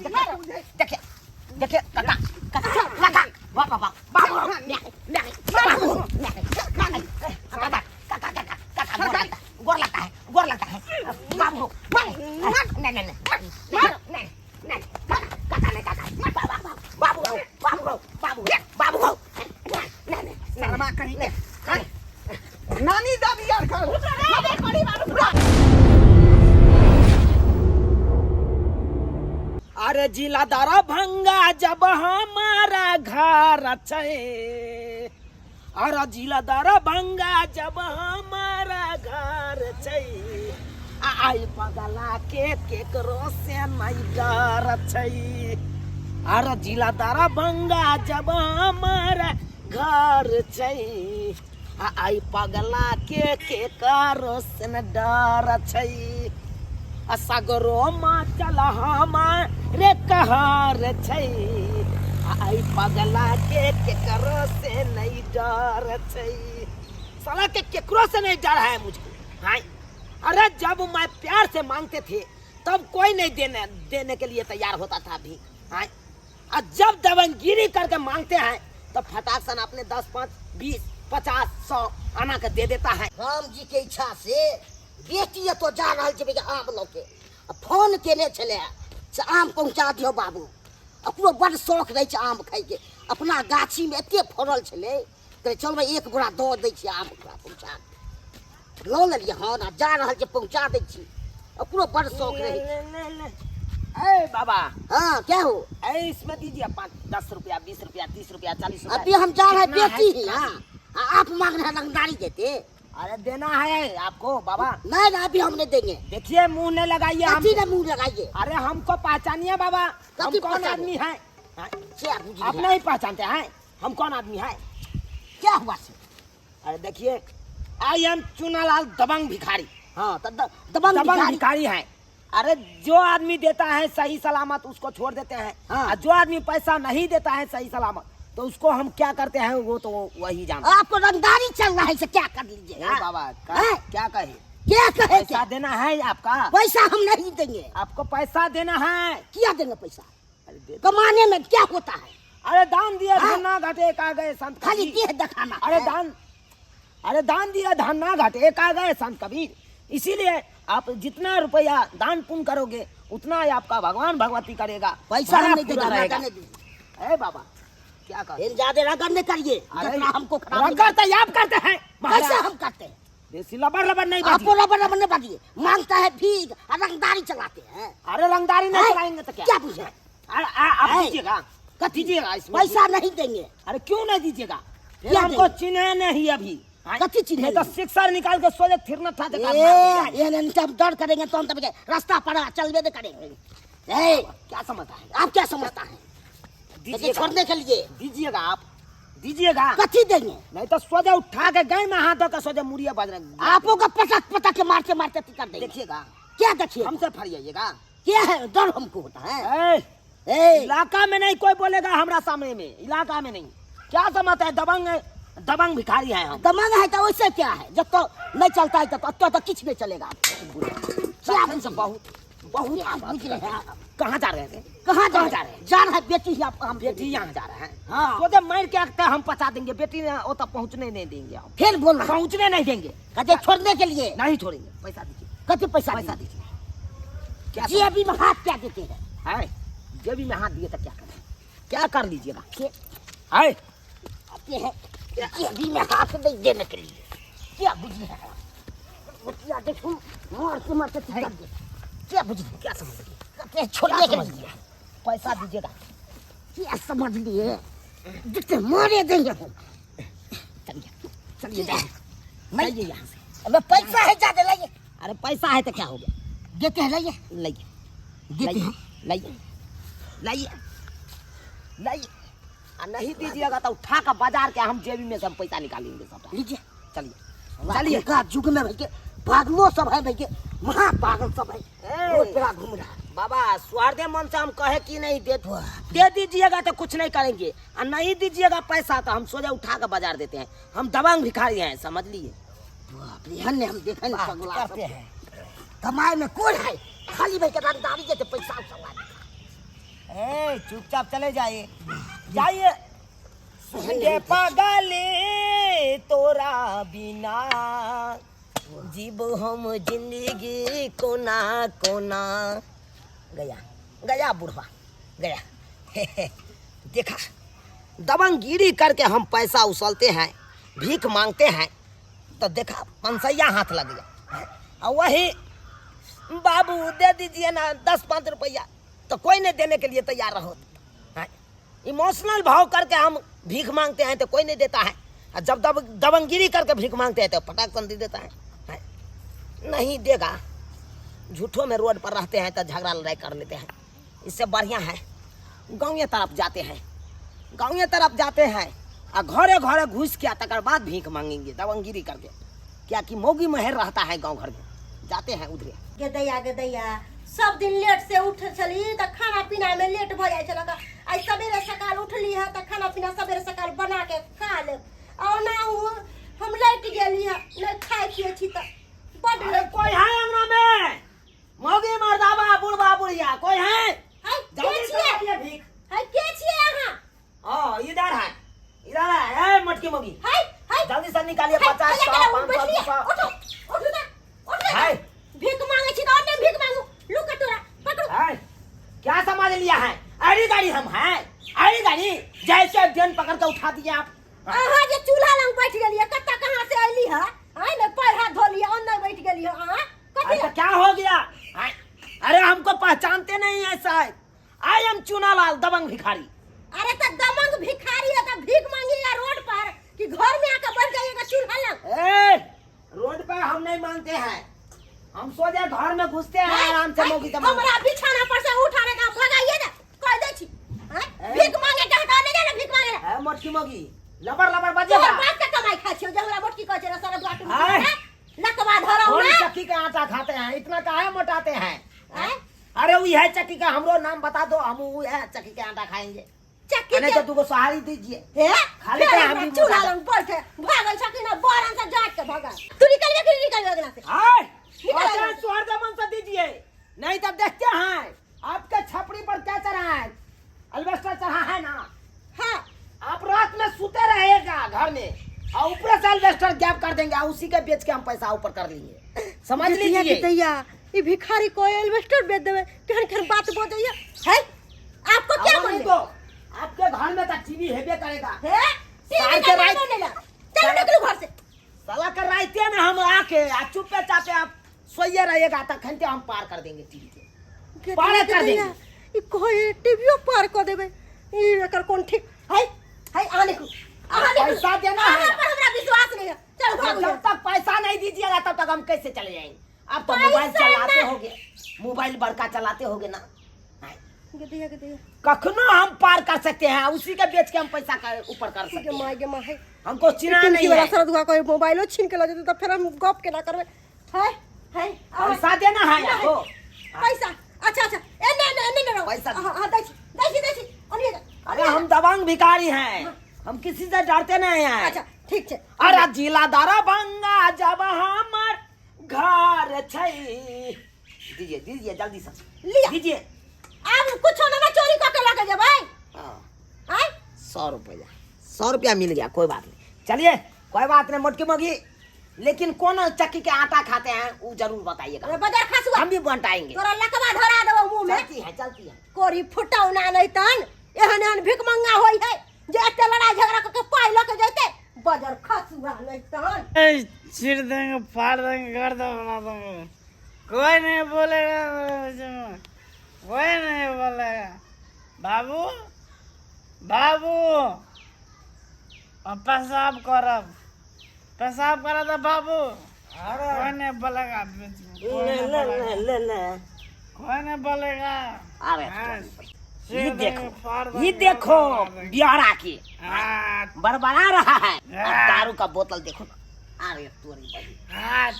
देखिए देखिए देखिए काका काका काका वाह वाह वाह बाबू बाबू काका काका काका काका गोर लगता गोर लगता है गोर लगता है बाबू नहीं नहीं नहीं नहीं नहीं काका नहीं काका बाबू बाबू बाबू बाबू बाबू नहीं नहीं शर्मा कहीं नहीं नानी दादी यार कर अरे जिला दरभंगा जब हमारा घर छै अरे जिला दरभंगा जब हमारा घर छै आ आई पगला के केकरो से नहीं डर छै अरे जिला दरभंगा जब हमारा घर छै आ आई पगला के केकरो से न डर छै आ सगरो माचल हमारे कहर छै आ आई पगला के केकरो से नहीं डर छै साला के केकरो से नहीं डर है मुझको हाय अरे जब मैं प्यार से मांगते थे तब कोई नहीं देने देने के लिए तैयार होता था भी हाय और जब दबंगगिरी करके मांगते हैं तो फटाक सन अपने 10 5 20 50 100 आना के दे देता है। राम जी के इच्छा से बेटी एतऽ जा रहल छै भैया आम लऽ के आ फोन केने छलै से आम पहुँचा दियौ बाबू। अपनो बड्ड शौक रहै छै आम खाइके, अपना गाछीमे एते फड़ल छलै कहै चल भाइ एक बोरा दऽ दै छी आम ओकरा पहुँचा लऽ लेलियै हन आ जा रहल छै पहुँचा दै छी, ओकरो बड्ड शौक रहै छै। ले, ले, ले। ए बाबा। हाँ क्या हो? ए इसमें दीजिए 5 10 रुपया 20 रुपया 30 रुपया 40 रुपया। अभी हम जा रहे हैं कितना है? बेटी ही, हाँ। आप मांग रहे हैं रंगदारी देते। अरे देना है आपको बाबा। नहीं ना अभी हम नहीं देंगे। देखिए मुंह नहीं लगाइए हम। कथी ना मुंह लगाइए? अरे हमको पहचानिए बाबा, कथी हम कौन पहचानिए? आदमी हैं? हाँ? क्या बुझ आप लिया? नहीं पहचानते हैं हम कौन आदमी हैं? क्या हुआ से? अरे देखिए I am Chunalal दबंग भिखारी। हाँ, तो दबंग दबंग भिखारी। भिखारी है। अरे जो आदमी देता है सही सलामत उसको छोड़ देते हैं, हाँ। और जो आदमी पैसा नहीं देता है सही सलामत तो उसको हम क्या करते हैं वो तो वही जानता है। आपको रंगदारी चल रहा है, इसे क्या कर लीजिए? ए हाँ? बाबा, हैं? क्या कहे? क्या कहे? पैसा क्या? देना है आपका? पैसा हम नहीं देंगे। आपको पैसा देना है। क्या देंगे पैसा? अरे दे दो। कमाने में क्या होता है? अरे दान दिया हाँ? धन ना घटे का गए संत खाली कबीर। देह दिखाना अरे है। दान, अरे दान दिया धन ना घटे का गए संत कबीर। इसीलिए आप जितना रुपया दान पुण्य करोगे उतना ही आपका भगवान भगवती करेगा। पैसा हम भरा नहीं पूरा देंगे, रहेगा। नहीं देंगे। ए बाबा क्या कर? फिर ज्यादा रगड़ नहीं करिए, अरे जितना हमको खराब रगड़ नहीं तो आप करते हैं, कैसे महाराज। हम करते हैं? देसी लबड़ लबड़ नहीं आपको बाजी। रबड़ रबड़ नहीं बाजिए, मांगता है भीख और रंगदारी चलाते हैं। अरे रंगदारी नहीं हैं? चलाएंगे तो क्या? क्या पूछे? अरे, आप हैं? दीजिएगा। कथी? दीजिएगा इसमें। पैसा नहीं देंगे। अरे क्यों नहीं दीजिएगा? फिर क्या हमको देंगे? चिन्ह नहीं अभी। हाँ? कथी चिन्ह नहीं तो नहीं? सिक्सर निकाल के सोचे थिरना था देखा ए, मार देगा। ये नहीं, जब डर करेंगे तो हम तब रास्ता पर चलबे नहीं करेंगे। ए, क्या समझता है? आप क्या समझता है? दीजिएगा। देखिए, छोड़ने के लिए। दीजिएगा आप, दीजिएगा। कथी देंगे? नहीं तो सोजा उठा के गए में हाथ धोकर सोजा मुड़िया बज रहे। आपो का पटक पटक के मारते मारते कर देंगे। देखिएगा। क्या देखिए? हमसे फरियाइएगा। क्या है डर हमको होता है? ए, ए। इलाका में नहीं कोई बोलेगा हमरा सामने में, इलाका में नहीं। क्या समझता है? दबंग है, दबंग भिखारी है हम। दबंग है तो वैसे क्या है, जब तो नहीं चलता है तो तो कुछ नहीं चलेगा। क्या से बहुत बहुत क्या बुझ रहे हैं आप? कहाँ जा रहे थे? कहाँ जा कहाँ रहे हैं? जा रहे हैं बेटी ही आप, हम बेटी यहाँ जा रहे हैं। हाँ। तो जब मर के आते हम पचा देंगे, बेटी ने वो तो पहुँचने नहीं देंगे हम। फिर बोल रहा हूँ। पहुँचने नहीं देंगे। कहते छोड़ने के लिए। नहीं छोड़ेंगे। पैसा दीजिए। कथी पैसा पैसा दीजिए? दीजिए। क्या जेबी में हाथ क्या देते हैं? है जेबी में हाथ दिए तो क्या करें? क्या कर लीजिएगा? क्या? है? आते हैं जेबी में हाथ नहीं देने के लिए। क्या बुझी है? क्या देखो मारते मारते कर दे। क्या बुझी? क्या समझ लिए? कहते हैं छोड़ने के क्या समझ लिए। पैसा दीजिएगा। क्या समझ लिए? जितने मारे देंगे हम। चलिए चलिए क्या? नहीं नहीं। यहाँ से। अबे पैसा है ज्यादा लाइए। अरे पैसा है तो क्या हो गया? देते हैं लाइए। लाइए। देते हैं। लाइए लाइए लाइए। आ नहीं दीजिएगा तो उठा कर बाजार के हम जेबी में से हम पैसा निकालेंगे सब। लीजिए। चलिए। चलिए। का युग में भाई के पागलो सब है भाई के, महा पागल सब है। ए। रोड पे घूम रहा है। बाबा स्वार्थे मन से हम कहे कि नहीं दे, दे दीजिएगा तो कुछ नहीं करेंगे, और नहीं दीजिएगा पैसा तो हम सोजा उठा कर बाजार देते हैं। हम दबंग भिखारी हैं, समझ लिए। बाप रे, हन्ने हम देखे नहीं बात पगला करते सब। हैं। कमाए में कौन है? खाली भाई के रंगदारी देते पैसा उसा। ए चुपचाप चले जाइए जाइए। गे पगले तोरा बिना जीव हम जिंदगी कोना कोना। गया गया बुढ़वा गया। देखा दबंगगिरी करके हम पैसा उछलते हैं, भीख मांगते हैं, तो देखा पंसैया हाथ लग गया। और वही बाबू दे दीजिए ना 10-5 रुपया, तो कोई नहीं देने के लिए तैयार रहो। इमोशनल भाव करके हम भीख मांगते हैं तो कोई नहीं देता है, और जब दबंगगिरी करके भीख मांगते हैं तो फटाक से दे देता है। नहीं देगा, झूठों में रोड पर रहते हैं तो झगड़ा लड़ाई कर लेते हैं। इससे बढ़िया है गाँव तरफ जाते हैं, गाँव तरफ जाते हैं और घरे घरे घुस के तकर बाद भीख मांगेंगे दबंगगिरी करके, क्या कि मौगी महर रहता है गाँव घर में, जाते हैं उधरे। गेदैया गेदैया सब दिन लेट से उठ छली त खाना पीना में लेट भ जाइ छल। आइ सवेरे सकाल उठली है त खाना पीना सवेरे सकाल बना के खा लेब, और ना हम लेट गेली है, नहीं खाइ पिए छी त बड अरे कोई है अंगना में मौगी मर्दाबा बुढ़बा बुढ़िया कोई है? है के जल्दी से छियै? लाइए भीख। है के छियै अहाँ? हाँ इधर है, इधर है। ए मटकी मौगी है है जल्दी से निकालिए 50 100 500 200। उठो उठो ना उठो है भीख मांगे छी त और नहीं भीख मांगू, लू कटोरा पकड़ू। है क्या समझ लिया है? अरे गाड़ी हम हैं, अरे गाड़ी जैसे then पकड़ के उठा दिए आप। अहाँ जे चूल्हा लग बैठ गेलियै कत्ता कहाँ से अयली है? आइ ने पैर हाथ धो लिया अंदर बैठ गेली है अहाँ। कथी अरे क्या हो गया? अरे हमको पहचानते नहीं है शायद, I am Chunalal दबंग भिखारी। अरे तो दबंग भिखारी है तो भीख मांगिएगा रोड पर कि घर में आकर बैठ जाइएगा चूल्हा लग? ए रोड पर हम नहीं मांगते हैं, हम सोचे घर में घुसते हैं आराम से मौगी से मांगते। हमरा बिछाना पर से उठाने का भगाइए ना कह दे छी। भीख मांगे के हटा नहीं जाना भीख मांगे ए मोटकी मौगी लबर लबर बजेगा। तोहर बाप के कमाई खाइ छियौ जे हमरा मोटकी कहै छै रे सारा बाटू लकवा धरौ कौन ना। चक्की का आटा खाते हैं इतना काहे मोटाते हैं? अरे वही है चक्की का, हमरो नाम बता दो, हम वही है चक्की के आटा खाएंगे। चक्की नहीं के तो तुमको सहारी दीजिए। हे खाली तो हम भी चूल्हा मोटा लग बैठे भागल छकी ना बरन से जाट के भगा। तू निकल कि निकल अगला से? हाय निकल आइए। 50 सौ मन से दीजिए, नहीं तब देखते हैं आपके छपरी पर क्या चढ़ा है। अल्बेस्टर चढ़ा है ना? हाँ। आप रात में सोते रहेगा घर में और ऊपर से अल्बेस्टर गैप कर देंगे और उसी के बेच के हम पैसा ऊपर कर लेंगे, समझ लीजिए। दैया ई भिखारी को एल्बेस्टर बेच देवे, केहन केहन बात बजैया है आपको क्या अब बोले? तो आपके घर में तो टीवी हेबे करेगा। हे सार टीवी के का रात- बोलेला। चलो निकलो घर से। साला कर राइते में हम आके आ चुपे चापे आप सोइए रहिएगा तखन ते हम पार कर देंगे टीवी के। पार कर देंगे। ई कोई टीवीओ पार कर देबे, ई एकर कोन ठीक है? है आ निकलो, आ निकलो। पैसा देना है। अहाँ पर हमरा विश्वास नहीं है, चलो भागो। जब तक पैसा नहीं दीजिएगा तब तक हम कैसे चले जाएंगे? आप तो पैसा मोबाइल चलाते ना- होगे, मोबाइल बड़का चलाते होगे ना। गे दैया, गे दैया। कखनो हम पार कर सकते हैं, उसी के बेच के हम पैसा ऊपर कर सकते गे हैं। माय, गे माय। हमको चिन्हा टिमकी नहीं वाला है। सरद हुआ कोई मोबाइलो छीन के ल जेतै त फेर हम गप केना करबै? है है पैसा देना है नहीं। आपको। पैसा अच्छा अच्छा ए नहीं नहीं नहीं नहीं पैसा। हां हां दै छी दै छी दै छी ओनिए जा, अरे ओनिए हम दबंग भिखारी हैं, हम किसी से डरते नहीं हैं। अच्छा ठीक छै। अरे जिला दरभंगा जब हमर घर छै। दीजिए दीजिए जल्दी से लिया। दीजिए। आब कुछो ना चोरी कऽ के लऽ के जेबै। हाँ। आँय? 100 रुपया, 100 रुपया मिल गया, कोई बात नहीं, चलिए कोई बात नहीं मोटकी मोगी। लेकिन कौन चक्की के आटा खाते हैं वो जरूर बताइएगा। अरे बजार खासुआ। हम भी बंटाएंगे। तोरा लकवा धरा देबो मुंह में। चलती है, चलती है। कोरी फुटौना नहीं तन एहन एहन भीख मंगा होई है जे एते लड़ाई झगड़ा कऽ के पाइ लऽ के जैते बजर खसुआ नहीं तन। ए, चीर देंगे फाड़ देंगे कर दो बना देंगे, कोई नहीं बोलेगा मेरे बीच में, कोई नहीं बोलेगा। बाबू बाबू अब पेशाब करब, पेशाब करा दो बाबू। कोई नहीं बोलेगा बीच में, कोई ले नहीं ले बोलेगा। ले ले ले। कोई नहीं बोलेगा। अरे हाँ, ये चीर देंगे, देखो, फाड़ ये देंगे, देखो बना देंगे। बिहारा की हाँ। बड़बड़ा रहा है। हाँ। और दारू का बोतल देखो ना। अरे तोरी बड़ी। हाँ।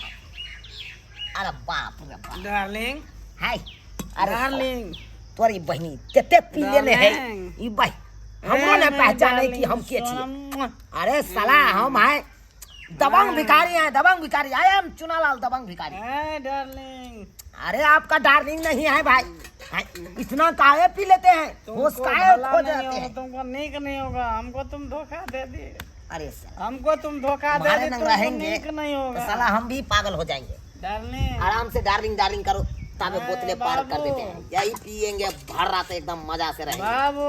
अरे बाप रे बाप। डार्लिंग। हाय। अरे डार्लिंग। तोरी बहनी तेते पी लेने है। डार्लिंग। ई भाई हमरो ना ए, पहचाने कि हम के डार्लिंग, छियै। सोना। अरे साला हम हैं दबंग भिखारी हैं, दबंग भिखारी। आए हम चुनालाल दबंग भिखारी। ए, डार्लिंग। अरे आपका डार्लिंग नहीं है भाई। हैं, इतना काहे पी लेते हैं, होश तुमको काहे भला खो नहीं जाते होगा, हैं। तुमको नीक नहीं होगा, हमको तुम धोखा दे दिए। अरे साला, हमको तुम धोखा दे तुम्हारे दिए, नंग तुमको रहेंगे नीक नहीं तो होगा। साला हम भी पागल हो जाएंगे। डार्लिंग आराम से डार्लिंग डार्लिंग करो, ताबे अरे बोतलें पार कर बाबू। देते हैं, यही पियेंगे भर रात एकदम मजा से रहेंगे। बाबू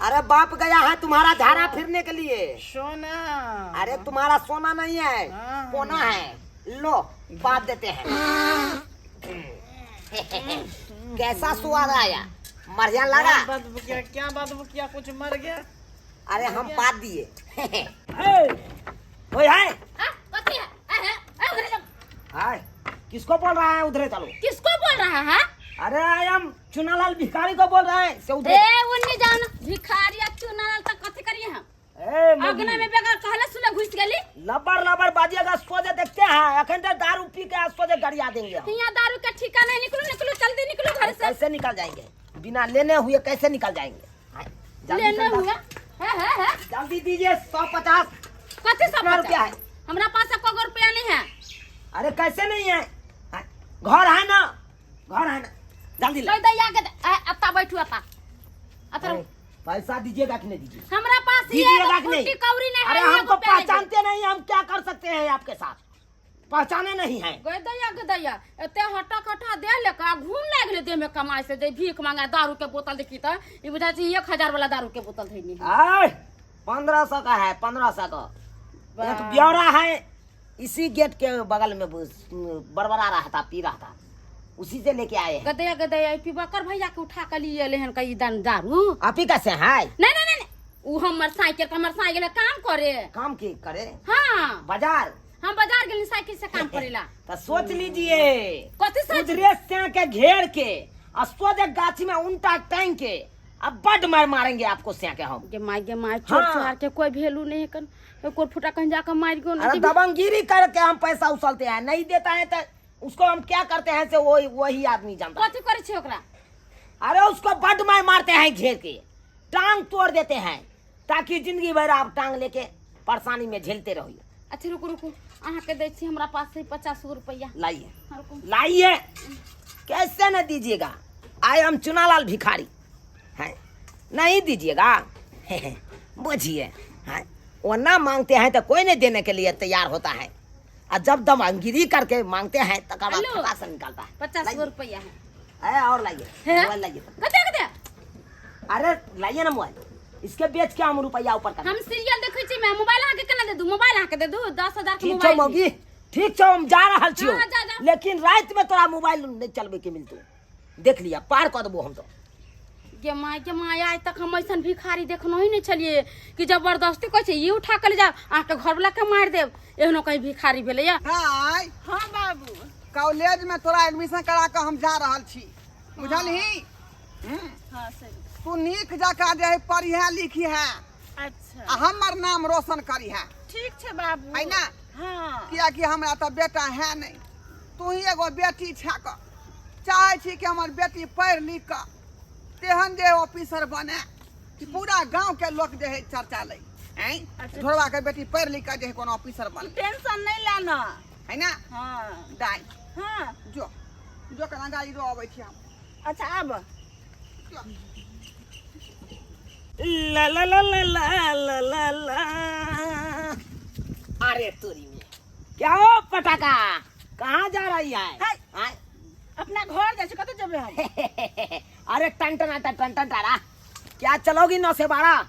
अरे बाप गया है तुम्हारा झाड़ा फिरने के लिए। सोना। अरे तुम्हारा सोना नहीं है, हाँ। पोना है। लो बात देते हैं। कैसा स्वाद आया, मरिया लगा? क्या बात बुकिया, क्या बात बुकिया, कुछ मर गया? अरे हम पात दिए। ओए हाय। हाँ, कथी है? ए, ए, ए, उधर जाओ। हाय, किसको बोल रहा है उधरे चलो? किसको बोल रहा है? अरे I am Chunalal भिखारी को बोल रहा है से उधरे। ए उन्नी जाओ ना, भिखारी आ चुनालाल तक कथी करिए हम? ए मोगी। अगना में बगैर कहले सुने घुस गेली। लबर लबर बाजिएगा, सोजे देखते हैं अखन तो दारू पी के सोजे गरिया देंगे हम। यहाँ दारू के ठिकाना नहीं, निकलो निकलो जल्दी निकलो घर से। कैसे निकल जाएंगे बिना लेने हुए, कैसे निकल जाएंगे? हाँ, जल्दी लेने से हुए? है, है, है। जल्दी दीजिए 150। कथी सौ कितना रुपया पचास? है? हमरा पास एको गो रुपया नहीं है। अरे कैसे नहीं है? हाँ, घर है ना, घर है ना, जल्दी ले। लई दैया के दे- ए, अत्ता बैठू अत्ता। अत्ता अरे, पैसा दीजिएगा कि नहीं दीजिए? हमरा पास ये दीजिएगा एगो कि नहीं? फुट्टी कौड़ी नहीं है, अरे एगो हमको रुपया नहीं। पहचानते नहीं, हम क्या कर सकते हैं आपके साथ, पहचाने नहीं है। गई दैया के दैया एते हटा कटा दे ले का घूम लागि गेलै देह में कमाई से, जे भीख मांगे दारू के बोतल देखी त ई बुझाइ छै 1000 वाला दारू के बोतल धइनी है। आय, 1500 का है, 1500 का एक ब्यौरा है, इसी गेट के बगल में बड़बड़ा रहा था, पी रहा था, उसी से लेके आए हैं। गदैया गदैया ई पिबकर भैया के उठा के लिए एले हन कई दान दारू। आप ही कैसे है? नहीं नहीं नहीं, उ हमर साइकिल के, हमर साइकिल काम करे। काम की करे? हाँ। बाजार? हम बाजार गेली साइकिल से काम करेला। तो सोच लीजिए। कथी सोच? उधरे से के घेर के और सोचे गाछी में उल्टा टांग के अब बड मार मारेंगे आपको से के हम। गे my गे my, चोर हाँ। चुहार के कोई वैल्यू नहीं है कन, कोई फुटा कहीं जाकर मार गयो। अरे दबंगगिरी करके हम पैसा उछलते हैं, नहीं देता है तो उसको हम क्या करते हैं से वही वही आदमी जानता है। कथी करे छी ओकरा? अरे उसको बड मार मारते हैं, घेर के टांग तोड़ देते हैं, ताकि जिंदगी भर आप टांग लेके परेशानी में झेलते रहिए। अच्छा रुकू रुकू, अहाँ के दै छी, हमरा पास है 50 रुपया। लाइए। हाँ, रुकू। लाइए, कैसे न दीजिएगा, I am Chunalal भिखारी है, नहीं दीजिएगा। बुझिए, हैं, वो ना मांगते हैं तो कोई नहीं देने के लिए तैयार होता है, और जब दबंगगिरी करके मांगते हैं तो कबाब हेलो। फटा से निकालता है। 50 लाइए। रुपया है। अरे और लाइए, है? मोबाइल लाइए। कते कते? अरे लाइए ना मोबाइल, इसके बेच के हम रुपया ऊपर कर। हम सीरियल देखै छी, मैं मोबाइल अहाँ के केना दे दू? मोबाइल अहाँ के दे दू 10,000 के ठीक छौ मोबाइल। मौगी, ठीक छौ, हम जा रहल छियौ। हाँ, जा, जा। लेकिन रात में तोरा मोबाइल नहीं चलबे के मिलतौ, देख लिया पार कऽ देबो हम तो। गे my गे my, आइ तक हम ऐसन भिखारी देखनो ही नहीं छलिए कि जबरदस्ती कहै छै ई उठा के ले जाओ, अहाँके घरवला के मारि देब, एहनो कहीं भिखारी भेलैया। हाय। हाँ बाबू। कॉलेज में तोरा एडमिशन करा के हम जा रहल छी, बुझलही? हाँ सही। तू नीक जकाँ जे है पढ़िहे लिखिहे। अच्छा। आ हमर नाम रोशन करिहे। ठीक छै बाबू। है ना? हाँ। कियाकि हमरा तऽ बेटा है नहीं, तू ही एगो बेटी छे कऽ, चाहै छी कि हमर बेटी पढ़ि लिख कऽ तेहन जे ऑफिसर बने कि पूरा गांव के लोग जे है चर्चा लै। हैं? अच्छा। ढोरवा के बेटी पढ़ि लिख कऽ जे है कोनो ऑफिसर बने। टेंशन नहीं लेना। है ना? हाँ। दाइ। हाँ। जो जो कना गाड़ी रो अबै छी हम। अच्छा आब। जो। ला ला ला ला ला ला ला ला। अरे तोरी में क्या हो पटाखा, कहाँ जा रही है? हाय। हाँ? अपना घर जाइ छी, कतऽ जेबै हम? अरे टन टन टन टन टन टारा, क्या चलोगी 9 से 12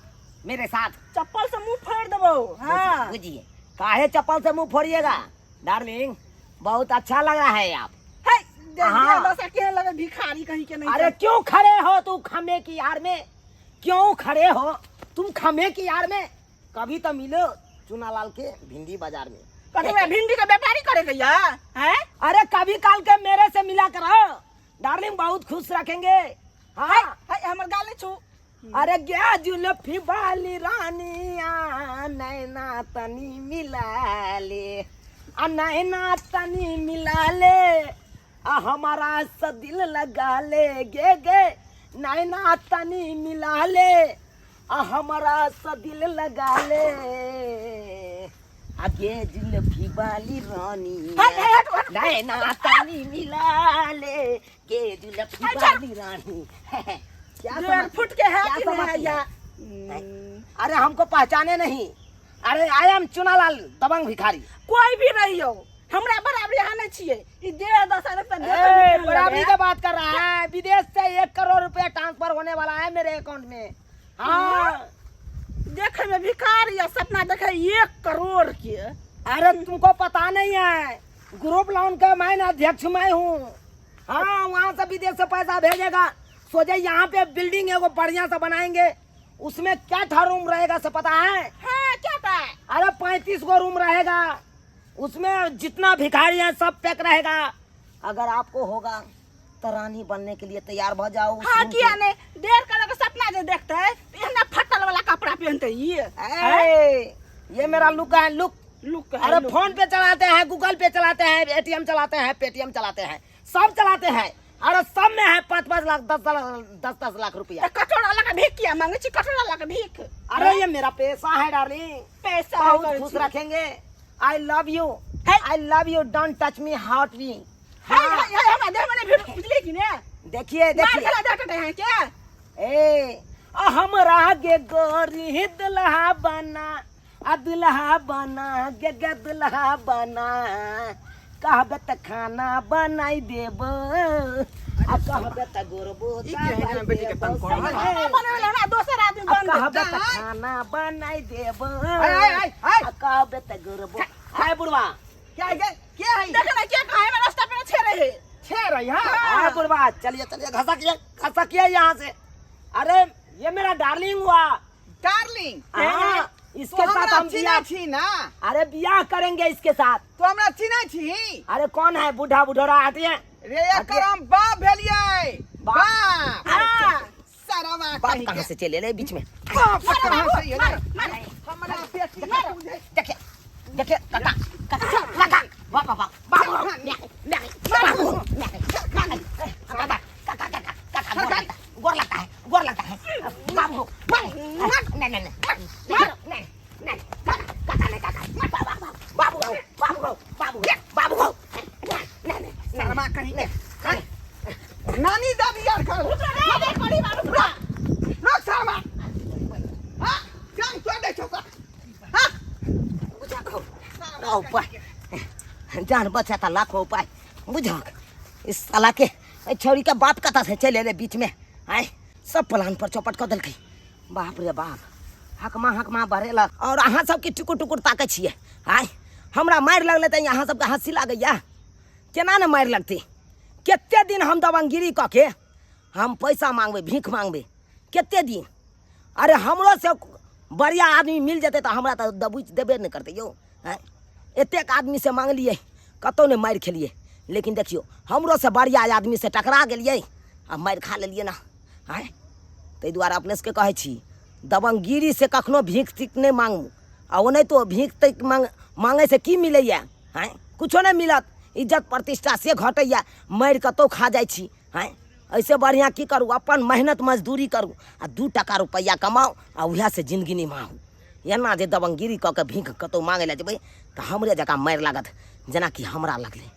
मेरे साथ? चप्पल से मुंह फोड़ देबो। हाँ। बुझिए काहे चप्पल से मुंह फोड़िएगा डार्लिंग, बहुत अच्छा लग रहा है आप। है, देख, हाँ। देख, दशा केहन लगे भिखारी कहीं के नहीं। अरे क्यों खड़े हो तू खमे की यार में, क्यों खड़े हो तुम खमे की यार में? कभी तो मिलो चुनालाल के भिंडी बाजार में। कथी में भिंडी के व्यापारी करे के या हैं? अरे कभी काल के मेरे से मिला करो डार्लिंग, बहुत खुश रखेंगे। हाँ। है, हमर गाल नहीं छू। अरे गया जुल्फी वाली रानिया, नैना तनी मिला ले, आ नैना तनी मिला ले, आ हमारा सा दिल लगा ले, गे गे नैना तनी मिला ले, आ हमारा सा दिल लगा ले। आगे जुल्फी वाली रानी हट, हट, हट। नैना तानी मिला ले गे जुल्फी वाली रानी। क्या डेढ़ समझ फुट के है क्या कि नहीं है समझती या है? अरे हमको पहचाने नहीं? अरे I am Chunalal दबंग भिखारी। कोई भी रही हो, हमरा बराबरी यहाँ नहीं छियै। ई डेढ़ दस हजार रुपया देख ए, के बराबरी का बात कर रहा है। विदेश से 1 करोड़ रुपया ट्रांसफर होने वाला है मेरे अकाउंट में, हाँ। देखे में भिखारी आ सपना देखे 1 करोड़ के। अरे तुमको पता नहीं है, ग्रुप लोन का मैं अध्यक्ष मैं हूँ। हाँ, वहाँ से विदेश से पैसा भेजेगा। सोचे यहाँ पे बिल्डिंग एगो बढ़िया सा बनाएंगे, उसमें क्या ठा रूम रहेगा से पता है? हाँ, क्या था? अरे 35 गो रूम रहेगा उसमें, जितना भिखारी है सब पैक रहेगा। अगर आपको होगा तो रानी बनने के लिए तैयार हो जाओ उस हाँ रूम किया के। नहीं, 1.5 करोड़ के सपना जे देखते है तो एहना फटल वाला कपड़ा पहनते ये? ए, ये मेरा लुक है, लुक। लुक है, अरे लुक। फोन पे चलाते हैं, गूगल पे चलाते हैं, एटीएम चलाते हैं, पेटीएम चलाते हैं, सब चलाते हैं। अरे सब में है 5-5 लाख, 10 लाख, 10-10 लाख रुपया। तऽ कटोरा लगा भीख किया मांगे छी, कटोरा लगा भीख? अरे ये मेरा पैसा है डार्लिंग। पैसा बहुत है। खुश रखेंगे। I love you. है। I love you, don't touch me, heart me. है है है, हमरा देह में नहीं भीड़ बुझली कि ने? देखिए। मार देखिए। खेला देख हैं क्या? ए हमरा गे गोरी दुल्हा बना, आ दुल्हा बना गे गे दुल्हा बना। कहबे त खाना बनाई देब, आ कहबे त गोरबो। ई के है जे बेटी के तंग कर रहल है? खाना बनवे हमरा दोसर आदमी आ बन कहबे त खाना बनाई देब, आय, आय, आय, आय। आ कहबे त गोरबो। आय बुढ़वा। क्या है क्या है? देख ना के कहे में रास्ता पे छे रहे। छे रही? हाँ। आय बुढ़वा, चलिए चलिए, घसकिए घसकिए यहाँ से। अरे ये मेरा डार्लिंग हुआ। डार्लिंग? हाँ, इसके तो साथ हमरा हम चिन्है बियाह छी ना? अरे बियाह करेंगे इसके साथ। तो हमरा चिन्है छी? अरे कौन है बूढ़ा बुढ़ोरा? हटिए। रे, एकर हम बाप भेलियै। बाप? बाप। हाँ। सारा बाप कहीं कहाँ के से चले ले बीच में? बाप कहाँ से ये हमरा बेटी के बुझै? देखिए देखिए, काका काका काका, वाह वाह वाह, बाबू बाबू, काका काका काका काका, गोर लगता गोर लगता है, गोर लगता है बाबू। नहीं नहीं नहीं नहीं नहीं, काका काका, नहीं काका, बाबू बाबू बाबू बाबू बाबू, नहीं नहीं। सारा कहीं के नानी दादी यार कर रे रे पड़ी बाबू पूरा। रोक सारा। हाँ, जान तोड़ दे छोकरा। हाँ। बुझा उपाय, जान बचा था लाखों उपाय। बुझक इस साला के ए छौरी के बाप कता से चले ले बीच में आए, सब प्लान पर चौपट कऽ देलकै। बाप रे बाप, हकमा हकमा भरेलक। और अहाँ सबके टुकुर टुकुर ताकै छियै। आय हमरा मारि लगलै तऽ अहाँ सबके हँसी लागैया? केना ने मारि लगतै? कते दिन हम दबंगिरी कऽ के हम पैसा मांगबै, भीख मांगबै कते दिन? अरे हमरो से बढ़िया आदमी मिल जेतै तऽ हमरा तऽ दबुच देबे नहि करतै यौ। आँय, एतेक आदमीसँ मांगलियै, कतहु नहि मारि खेलियै, लेकिन देखियौ हमरो से बढ़िया आदमीसँ टकरा गेलियै आ मारि खा लेलियै ने। आँय, ताहि दुआरे अपने सबके कहै छी, दबंगिरी से कखनो भीख तीख नहि मांगू। आ ओनाहितो भीख तीख मांग मांगैसँ की मिलैए? आँय, कुछो नहि मिलत, इज्जत प्रतिष्ठा से घटैए, मारि कतहु खा जाइ छी। आँय, एहिसँ बढ़िआँ की करू? अपन मेहनत मजदूरी करू आ 2 टाका रुपैआ कमाउ आ उएहसँ जिन्दगी निभाउ। एना जे दबंगिरी कऽ के भीख कतहु मांगै लए जेबै तऽ हमरे जकाँ मारि लागत, जेनाकि हमरा लगलै।